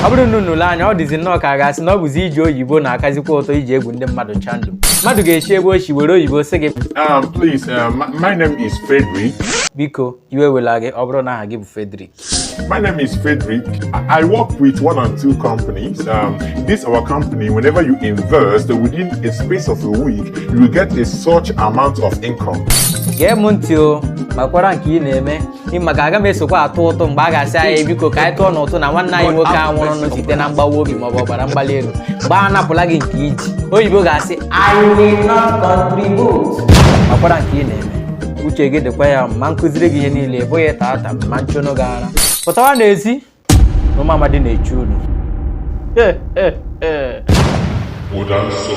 Ọ bụrụ na unu lee anya, ọ dịzi nnọọ ka a ga-asị na ọ bụzi iji oyibo na-akazikwa ụtọ iji egwu ndị mmadụ chandụ. Mmadụ ga-esi ebe o si were oyibo sị gị, Please, my name is Frederick. Biko, iwe wela gị ọ bụrụ na aha gị bụ Frederick. My name is Frederick. I work with one or two companies. This our company, whenever you invest within a space of a week, you will get a such amount of income. Gee m ntị o, makwara nke ị na-eme ị maka aga m esokwa atụ ụtụ mgbe a ga-asị anyị, biko, ka anyị tụọ n'ụtụ na nwanne anyị nwoke a nwụrụ site na mgbawa obi maọbụ ọbara mgbali elu. Mgbe a napụla gị nke iji oyibo ga-asị, "I will not contribute." Makwara nke ị na-eme, uche gị dịkwa ya. Ma nkụziri gị ihe niile ị bụghị tata ma nchụnụ gị ara pụtawa n'ezi na ụmụ amadi na-eche unu. Ụda nsọ.